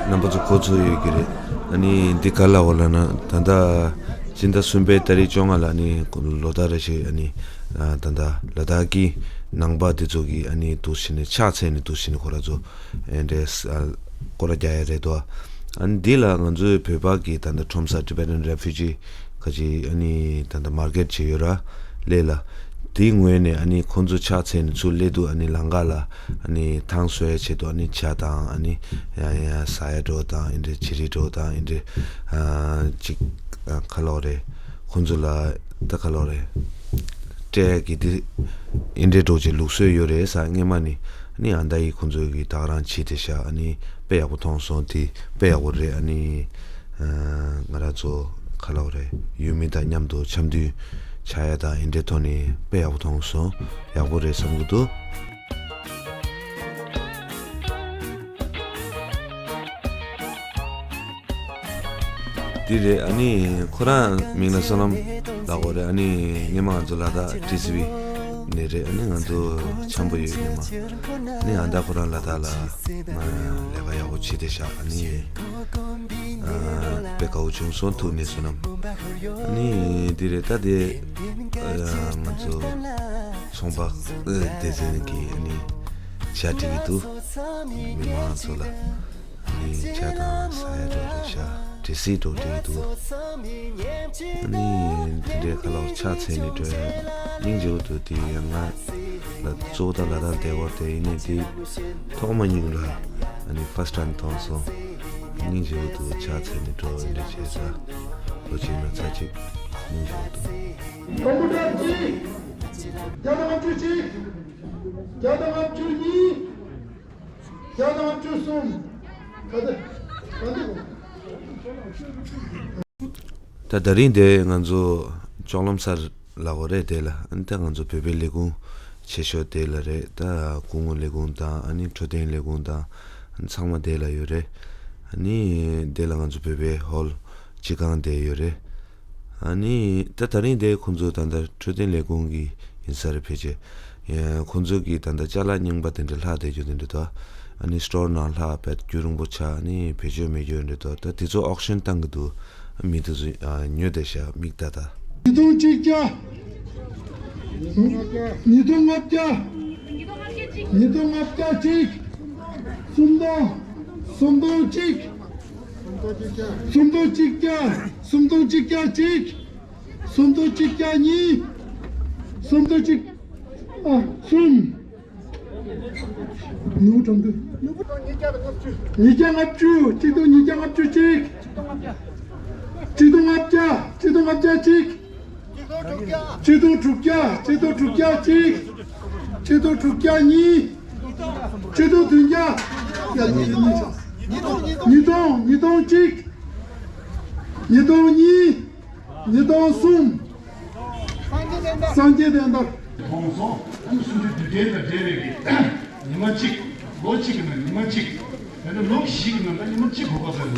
རྣམ་པ་ཚོ་གོ་ཚོད་ཡོད་ཀྱི་རེད། ཨ་ནི་འདི་ག་ལ་འོ་ལ་ན་ད་ལྟ་ སྤྱི་ཟླ་གསུམ་པའི་ཏ་རིག་བཅོ་ལྔ་ལ་ནི་ལོ་ལྟར་རེ་བཞིན་ཨ་ནི་ད་ལྟ་ལ་དྭགས་ཀྱི་ནང་པ་དེ་ཚོ་གི་ཨ་ནི་འདུག་བྱས་ནས་ཕྱག་འཚལ་ནས་འདུག་བྱས་ནས་ཁོ་རང་ཚོ་ཨེ་འདྲས་སྐོར་ར་རྒྱག་ཡ་རེད་དོ། ཨ་ནི་འདི་ལ་ང་ཚོའི་བོད་པ་གི་ད་ལྟ་ཁྲོམ་ས་Tibetan Refugee ཁ་ཅིག་ཨ་ནི་ད་ལྟ་མར་ཀེཊ་བྱས་ཡོད་ར་ལས་ལ། དེའི་ངོས་ནས་ཨ་ནི་ཁོང་ཚོ་ཕྱག་འཚལ་ནས་ཚུར་སླེབས་དུས་ཨ་ནི་ལམ་ཁ་ལ་ཨ་ནི་ཐང་གསོ་ཡ་ཆེད་དུ་ཨ་ནི་ཇ་དང་ཨ་ནི་ཡང་ཡང་ཟ་ཡ་འདྲ་བོ་དང་ཨེ་འདྲས་བྱི་རིལ་འདྲ་བོ་དང་ཨེ་འདྲས་ཨ་ཅིག་ཨ་ག་ལབ་དགོས་རེད། ཁོང་ཚོ་ལ་ད་ག་ལབ་དགོས་རེད། སྤྲད་ཀྱི་དེ་ཨེ་འདྲས་འདྲ་བོ་ཅིག་ལུགས་སྲོལ་ཡོད་རེད་ཟེར། སྔོན་མ་ནི་ཨ་ནི་ཨ་མདའ་ཡིས་ཁོང་ཚོ་གིས་ད་ག་རང་བྱས་བསྡད་ཤག་ཨ་ནི་དཔེ་ཡག་པོ་མཐོང་སོང་། དེ་དཔེ་ཡག་པོ་རེད། ཨ་ནི་ཨ་ང་རང་ཚོ་ག་ལབ་དགོས་རེད། ཡུལ་མི་དང་མཉམ་དུ་འཆམ་མཐུན་ཆགས་ཡ་དང་ཨེ་འདྲས་ཐོག་ནས་དཔེ་ཡག་པོ་མཐོང་སོང་། ཡག་པོ་རེད་བསམ་གྱི་འདུག་འདི་རེད། ཨ་ནི་ཁོ་རང་མིང་ལ་བསོད་ནམས་ལབ་དགོས་རེད། ཨ་ནི་སྔོན་མ་ང་ཚོ་ལ་དྭགས་ཊི་སི་ཝི་ནས་རེད། ཨ་ནི་ང་ཚོ་འཆམ་པོ་ཡོད་སྔོན་མ། ཨ་ནི་ཨ་མདའ་ཁོ་རང་ལ་དྭགས་ལ་ལས་ཀ་ཡག་པོ་བྱས་བསྡད་ཤག་ཨ་ནི་ཨ་དཔེ་དགའ་པོ་བྱུང་སོང་། ཐུགས་ནས་བསོད་ནམས། ཨ་ནི་འདི་རེད། ད་དེ་ཨ་ང་ཚོ་ཚོང་པ་སྡེ་ཚན་གྱིས་ཨ་ནི་ཇ་སྒྲིག་གི་འདུག་མི་མང་ཚོ་ལ། ཨ་ནི་ཇ་དང་ཟ་ཡ་འདྲ་རེད་ཤག་འབྲས་སིལ་འདྲ་སྒྲིག་གི་འདུག་ཨ་ནི་དེ་འདྲའི་ཁ་ལོར་ཕྱག་འཚལ་ནས་འགྲོ་ཡ་སྙིང་རྗེ་པོ་འདུག་དེ་ཡང་ང་ལ་གཙོ་བོ་ད་ལ་དྭགས་བསྡད་ཡོད་དེ་ཡིན་ནའི་དེ་ཐོག་མ་ཉིད་ལ་ཨ་ནི་ཕར་སི་ཊི་ཊའིམ་མཐོང་སོང་། སྙིང་རྗེ་པོ་འདུག་ཕྱག་འཚལ་ནས་འགྲོ་ཡ་འདྲ་བྱས་ས་ལོ་གཅིག་ན་ཚར་གཅིག་སྙིང་རྗེ་པོ་འདུག་ཀོམ་པུ་ཊར་གཅིག་བརྒྱ་དང་ལྔ་བཅུ་གཅིག་བརྒྱ་དང་ལྔ་བཅུ་གཉིས། བརྒྱ་དང་བཅུ་གསུམ། ག་དེ། ག་དེ། ད་དེ་རིང་དེ་ང་ཚོ་ལྕོག་ལམ་སར་ལབ་དགོས་རེད། དེ་ལ་ཨ་ནི་ད་ང་ཚོ་བོད་པའི་ལས་ཁུངས་ཆེ་ཤོས་དེ་ལ་རེད། ད་སྐུ་ངོ་ལས་ཁུངས་དང་ཨ་ནི་འཕྲོད་བསྟེན་ལས་ཁུངས་དང་ཨ་ནི་ཚང་མ་དེ་ལ་ཡོད་རེད། ཨ་ནི་དེ་ལ་ང་ཚོ་བོད་པའི་ཧོལ་སྤྱི་ཁང་དེ་ཡོད་རེད། ཨ་ནི་ད་དེ་རིང་དེ་ཁོང་ཚོ་ད་ལྟ་འཕྲོད་བསྟེན་ལས་ཁུངས་ཀྱི་ཡིན་ས་རེད། ཕལ་ཆེར་ཡང་ཁོང་ཚོ་གིས་ད་ལྟ་ཅ་ལག་རྙིང་པ་དེ་འདྲ་ལྷག་བསྡད་རྒྱུ་དེ་འདྲ་དང་། ཨ་ནི་སི་ཊོར་ནང་ལྷག་བསྡད་རྒྱུ་རིང་པོ་ཆགས། ཨ་ནི་བེད་སྤྱོད་མེད་རྒྱུ་འདྲ་དང་། ད་དེ་ཚོ་ཨོག་ཤན་བཏང་གི་འདུག་མི་དེ་ཚོ་ཨ་ཉོས་བསྡད་ཤག་མིག་ལྟ་ལྟ། ཉིས་སྟོང་གཅིག་བརྒྱ། ཉིས་སྟོང་ལྔ་བརྒྱ། ཉིས་སྟོང་ལྔ་བརྒྱ་གཅིག་སུམ་སྟོང་། སུམ་སྟོང་གཅིག་སུམ་སྟོང་གཅིག་བརྒྱ། སུམ་སྟོང་གཅིག་བརྒྱ་གཅིག་སུམ་སྟོང་གཅིག་བརྒྱ་གཉིས། སུམ་སྟོང་གཅིག་ཨ་གསུམ། ནུ་གྲངས་དུ། ཉིས་བརྒྱ་ལྔ་བཅུ། གཅིག་སྟོང་ཉིས་བརྒྱ་ལྔ་བཅུ་གཅིག་གཅིག་སྟོང་ལྔ་བརྒྱ། གཅིག་སྟོང་ལྔ་བརྒྱ་གཅིག་གཅིག་སྟོང་དྲུག་བརྒྱ། གཅིག་སྟོང་དྲུག་བརྒྱ་གཅིག་གཅིག་སྟོང་དྲུག་བརྒྱ་གཉིས། གཅིག་སྟོང་བདུན་བརྒྱ། ཡ་ཡ་ཡ་ཡ། ཉིས་སྟོང་། ཉིས་སྟོང་གཅིག་ཉིས་སྟོང་གཉིས། ཉིས་སྟོང་གསུམ། སངས་རྒྱས་བསྟན་དར། མཐོང་སོང་། ཨ་ནི་གསུམ་བཅུའི་དུས་དྲན་དང་འབྲེལ་བའི་གི་ཉི་མ་གཅིག་ལོ་གཅིག་གི་ནང་ཉི་མ་གཅིག་དེ་ནས་ལོ་བཞི་གི་ནང་ད་ཉི་མ་གཅིག་གོ་སྐབས་ཟེར།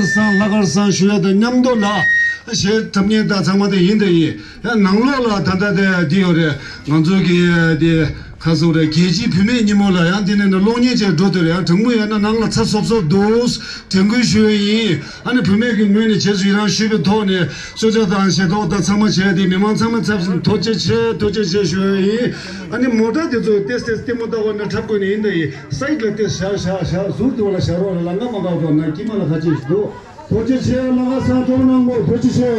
བཟང་ལྷག་དཀར་བཟང་ཞུ་ཡ་དང་མཉམ་དུ་ལ་ཞེས་འཁྲབ་མཁན་དང་ཚང་མ་དེ་ཡིན་དང་ཡིན། ཡང་ནང་ལོགས་ལ་ད་ལྟ་དེ་འདི་ཡོད་རེད། ང་ཚོ་གི་དེ་ཁ་སང་རེད། རྒྱལ་སྤྱིའི་བུད་མེད་ཉིན་མོ་ལ་ཡང་འདི་ནས་ནི་གློག་བརྙན་ཅིག་འགྲོ་འདོད་རེད། ཡང་དྲང་མོ་ཡོད་ན་ནང་ལ་ཚ་སོབ་སོབ་འདུག་དྲན་སྐུལ་ཞུ་ཡ་ཡིན། ཨ་ནི་བུད་མེད་ཀྱི་ངོས་ནས་རྗེས་སུ་ཡི་རང་ཞུས་པའི་ཐོག་ནས་གསོལ་ཇ་དང་ཞལ་ཏོག་དང་ཚང་མ་བྱས་ཏེ་མི་མང་ཚང་མ་ཚབ་ཐུགས་རྗེ་ཆེ་ཐུགས་རྗེ་ཆེ་ཞུ་ཡ་ཡིན། ཨ་ནི་མོ་ཊ་དེ་ཚོ་ཏེས་ཏེས་ལྟད་མོ་ལྟ་བ་ནི་འཁྲབ་དགོས་ནི་ཡིན་ད་ཡིན། སའིཌ་ལ་ཏེས་བཞག་བཞག་བཞག་ཟུར་དུ་ལ་བཞག་རོགས་ལ་ལ་ང་མ་འགག་འགྲོ་ན་དཀྱིལ་མ་ལ་ཁ་ཅིག་འདུག་ཐུགས་རྗེ་ཆེ། ལ་ང་ས་ཐོག་ནང་མོ་ཐུགས་རྗེ་ཆེ།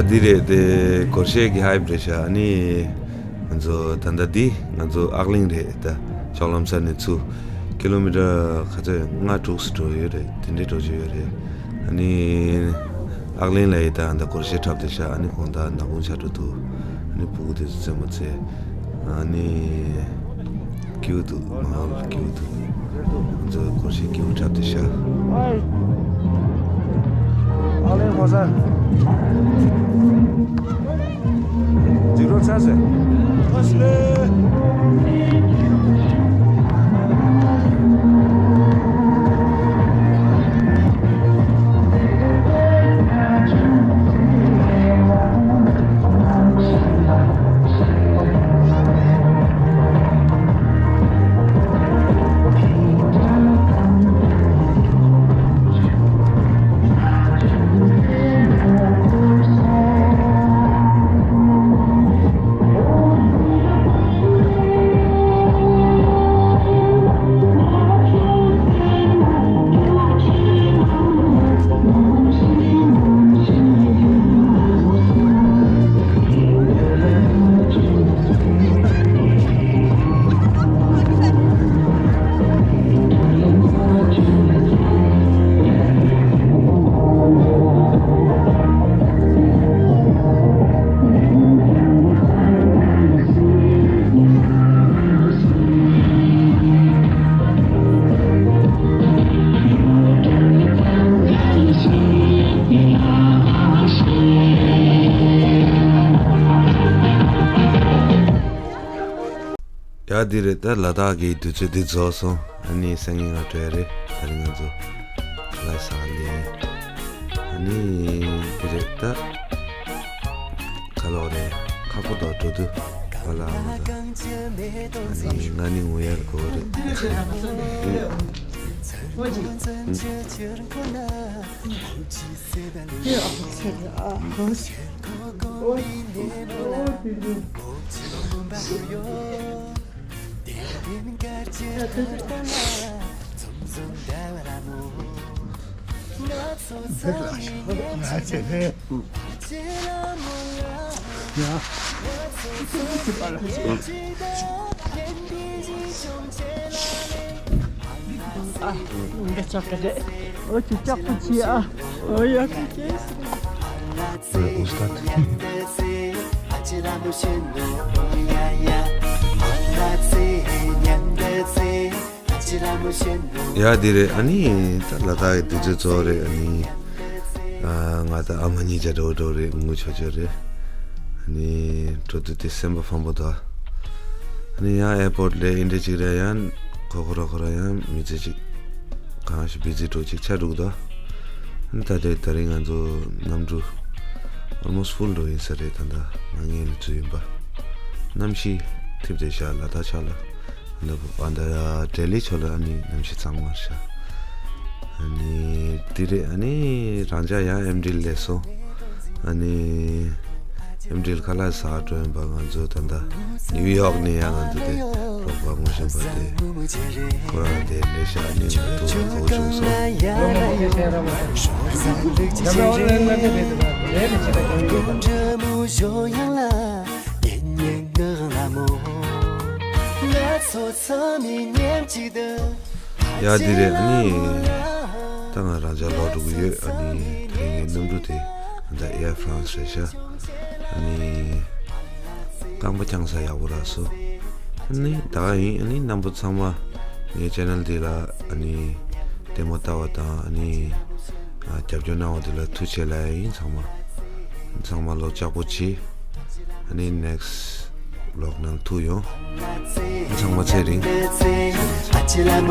ད་འདི་རེད་དེ། སྒོར་གཞས་ཀྱི་ཧའིབ་རེད་ཤག་ཨ་ནི་ང་ཚོ་ད་ལྟ་འདི་ང་ཚོ་ཨག་གླིང་རེད། ད་ལྕོག་ལམ་ས་ནས་ཚུར་ཀི་ལོ་མི་ཊར་ག་ཚོད་ལྔ་དྲུག་ཙམ་འགྲོ་ཡོད་རེད། དེ་འདྲའི་འགྲོ་རྒྱུ་ཡོད་རེད། ཨ་ནི་ཨག་གླིང་ལ་ཡི་ད་ད་སྒོར་གཞས་འཁྲབ་བསྡད་ཤག་ཨ་ནི་དགོང་དག་ནག་ཁུང་ཆགས་འགྲོ་འདུག་ཨ་ནི་སྤུ་གུ་དེ་ཚོ་རྩེད་མོ་རྩེ། ཨ་ནི་སྐྱིད་པོ་འདུག་མ་ཧོལ་སྐྱིད་པོ་འདུག་ང་ཚོ་སྒོར་གཞས་སྐྱིད་པོ་འཁྲབ་བསྡད་ཤག་ཨ་ལེ་ཕོ་ས། འཇིགས་རོགས་ཚ་ཟེར། ཨ་ཤི་ལེ། ཡ་འདི་རེད། ད་ལ་དྭགས་ཀྱི་དུས་ཚོད་འདི་རྫོགས་སོང་། ཨ་ནི་སང་ཉིན་ང་འགྲོ་ཡ་རེད། ད་རིང་ང་ཚོ་ལ་ས་ལེན། ཨ་ནི་འདི་རེད་ད། ཁ་ལོག་རེད། ཁ་ཁོ་དོ་འགྲོ་དུས་ང་ལ་ཨ་མ་ད། ཨ་ནི་ང་ནི་ངུ་ཡར་གོ་རེད། ཨ། འདི་ཆགས་ཀྱི་རེད། ཨོ་ཅི་ལྕགས་པོ་ཆེ་ཨ། ཨོ་ཡ་ཀི་ཀི། ཨུ་སྟཱད། ཡ་འདི་རེད། ཨ་ནི་ད་ལ་དྭགས་ཀྱི་དུས་ཚོད་གཙོ་བོ་རེད། ཨ་ནི་ཨ་ང་ད་ཨ་མ་གཉིས་ཆ་འགྲོ་འགྲོ་རེད། ངུ་ཆོག་ཆོག་རེད། ཨ་ནི་འགྲོ་དུས་དེ་སེམས་པ་ཕམ་པོ་ད། ཨ་ནི་ཡང་ཨེར་པོར་ཊི་ལ་ཨིན་དྲ་ཅིག་རེད། ཡང་ཁོ་ཁོ་ར་ཁོ་ར་ཡང་མི་ཚེ་ཅིག་གང་ཞིག་བི་ཛི་འགྲོ་ཅིག་ཆ་འགྲུག་ད། ཨ་ནི་ད་དེ་ད་རིང་ང་ཚོ་གནམ་གྲུ་ Almost full འགྲོ་ཡིན་ས་རེད། ད་ལྟ་ང་ངའི་ལ་ཚུད་ཡིན་པ། གནམ་གཤིས་ཐིབས་བསྡད་ཤག་ལ་དྭགས་ཕྱོགས་ལ། ད་ལྟ་ལྡི་ལི་ཕྱོགས་ལ་ཨ་ནི་གནམ་གཤིས་གཙང་མ་རེད་ཤག་ཨ་ནི་འདི་རེད། ཨ་ནི་རང་ཅག་ཡང་ཨེམ་ཌི་ལ་སླེབས་སོང་། ཨ་ནི་ཨེམ་ཌི་ལ་ཁ་ལག་ཟ་འགྲོ་ཡིན་པ། ང་ཚོ་ད་ལྟ་ནིའུ་ཡོག་ནས་ཡང་ང་ཚོ་དེ་རོགས་པ་ངོ་ཤེས་པ་དེ་ཁོ་རང་དེ་སླེབས་ཤག་ཨ་ནི་ང་ཐུག་ལ་གོ་བྱུང་སོང་། ཡ་འདི་རེད། ཨ་ནི་ད་ང་རང་ཅག་ལོག་འགྲོ་གི་ཡོད། ཨ་ནི་དེ་རིང་ངའི་གནམ་གྲུ་དེ་ད་ཨེར་ཧྥ་རན་སི་རེད་ཤག་ཨ་ནི་རྐང་པ་བརྐྱངས་ས་ཡག་པོ་རག་སོང་། ཨ་ནི་ད་ག་ཡིན། ཨ་ནི་རྣམ་པ་ཚང་མ་ངའི་ཆེ་ནལ་འདི་ལ་ཨ་ནི་ལྟད་མོ་ལྟ་བ་དང་ཨ་ནི་རྒྱབ་སྐྱོར་གནང་བ་འདི་ལ་ཐུགས་རྗེ་ཆེ་ལབ་ཡ་ཡིན། ཚང་མ་ཚང་མ་ལོ་ལྕགས་པོ་བྱེད། ཨ་ནི་ནེག་སི་ཝི་ལོག་ནང་ཐུག་ཡོང་། ཚང་མ་ཚེ་རིང་། ཚེ་རིང་།